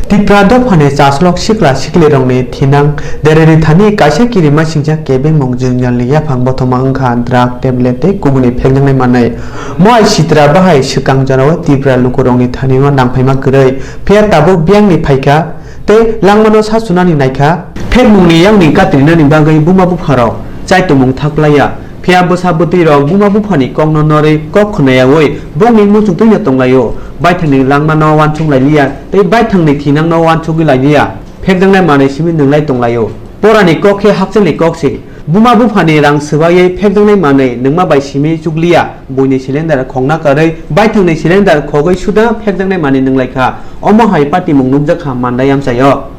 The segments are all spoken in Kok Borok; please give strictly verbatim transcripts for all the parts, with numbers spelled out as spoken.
Tipra dophani chaslok sikla siklirokni thinang dereni thani kaisa kirima singcha kebengmung jwngjal ni yaphang bothoma wngkha drug tablet tei kubuni phekjaknai manwi. Moai sitra bahai swkang jorao Tipra lukurokni thanio nangphaima kwrwi, phiya tabuk biyangni phaikha tei langmano sa sunani naikha. Phekmungni yakni katrinani bagwi buma bupharok chaitumung thaklaiya. Phiya bwsa bwtwirok buma buphani kokno norwi kok khwnayawi bongni muchungtwino tonglaio. Baithangni langmano uansuk lailiya tei baithangni thinangno uansugwi lailiya. Phekjaknai manwi simi nwnglai tonglaio. Porani kok khe hakchalni kok se. Buma buphani rang swbaiwi phekjaknai manwi nungma bai simi chukliya. Buini cylinder khokna karwi baithangni cylinder khogwi suda phekjaknai manwi nunglaikha. Omo hai patimung nukjakha Mandai amchaio.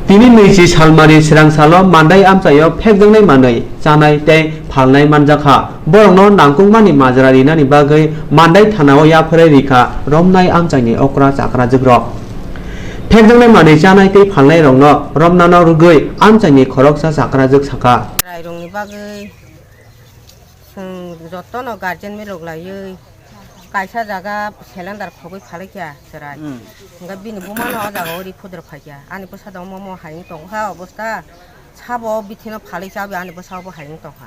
Tini nwichi salmari swrang salo Mandai amchaio phekjaknai manwi chanai tei phalnai manjakha. Borokno nangkukmani majra rinani bagwi Mandai thanao yapharwi rikha romnai amchaini okra chakrajikrok. Phekjaknai manwi chanai tei phalnairokno romnano rwgwi amchaini khoroksa chakrajwk sakha. Chwrairokni bagwi chwng jotono guardian milok laiwi kaisa jaga cylinder khogwi phalwi kha chwrai. Hmm. Hwnkhe bini bumano o jaga o ri phudro phaikha. Ani bwsa da omo omo hai wng tongkha obosta. Sabo bithino phalwi chabi ani bwsa obo hai wng tongkha.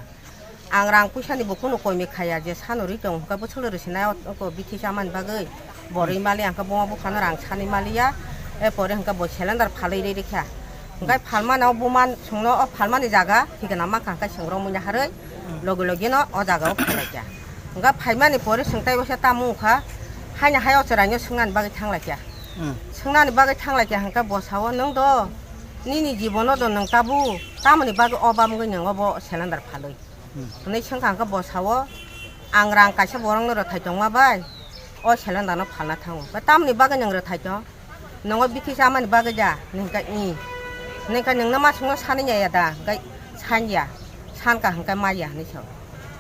Ang rang puisani bo kunu koimi khaya je sano ri tong hwnkhe bwswk rwsinai o, o bithi chamani bagwi. Borwi mali ang khe buma buphano rang sani maliya. E pore hwnkhe bo cylinder phalwi ri rikha. Hwnkhe phalmani o buma chwngno o phalmani jaga thikna mankha hwnkhe chwng romwi naharwi logi logi no o jaga o phalai kha. Hwnkhe phaimani pore chwng tei waisa tamo wngkha haino hai o chwraino swngnani bagwi thanglai kha. Hmm. Swngnani bagwi thanglai kha hwnkhe bo sao, "Nwng do nini jibono do nwng tabuk tamoni bagwi o bam wngwi nwng obo cylinder phalwi?" Hmm. Hwnwi swngkha hwnkhe bo sao, "Ang rang kaisa borokno rwthai tongma bai o cylinder no phalna thango. Ba tamoni bagwi nwng rwthai tong? Nwngo bithi chamani bagwi da?" Hwnwi hwnkhe, "Ih." Hwnwi hwnkhe, "Nwngno ma chwngno sanwi ya da?" Hwnkhe, "Sanya, sanka hwnkhe maya," hwnwi sao.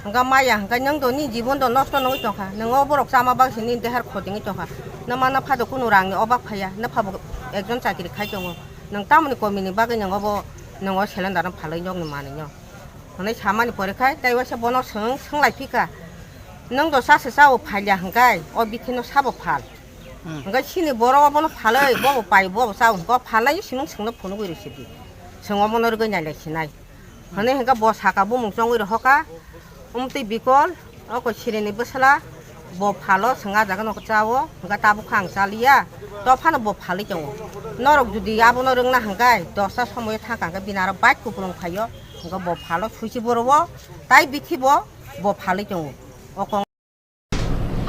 Hwnkhe maya hwnkhe, "Nwng do nini jibon do nosto nungwi tongkha. Nwng o borok chama bagwi se nini dehar khotingwi tongkha. Nwmano phado kunu rangni obak phaiya. Nwphabo ekjon chakri khai tongo. Nwng tamoni komini bagwi nwng obo, nwng o cylinder no phalwi nokni manwi no?" Hwnwi samani pore khai tei waisa bono swng, swnglaiphi kha, "Nwng do cha se cha o phalya hwnkhe o bithi no sabo phal?" Hmm. Hwnkhe chini borok obono phalwi, bobo pai, bobo cha o hwnkhe o phalnai simung chwngno phunugwi rw sidi. Chwng omono rwgwi nailai sinai. Hwnwi hwnkhe bo saka bumung chongwi rohokha, "Umtwi bikol, oko sirini bwsla, bo phalo chwng a jaga no cha o, hwnkhe tabuk kha ang cha liya, to phano bo phalwi tongo. Norok jodi abono rwngna hwnkhe dosta somoyo thangkha hwnkhe bini aro bike kupulung phaio, hwnkhe bo phalo suichi boro o, tai bithi bo, bo phalwi tongo." O kong-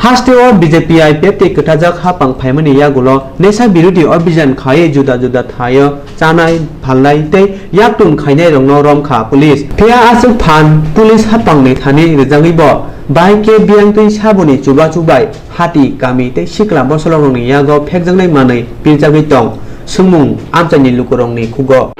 Hasteo B J P I P F tei kwthajak haphang phaimani yagulo nesa birodhi obhijan khaiwi juda juda thaio chanai, phalnai tei yaktung khainairokno romkha police. Phiya aswk phan police haphangni thani rwjagwibo bai khe biyangtwi saboni chubachu bai hati, kami tei sikla bosolokrokni yago phekjaknai manwi pirjagwi tong, swngmung amchaini lukurokni khugo.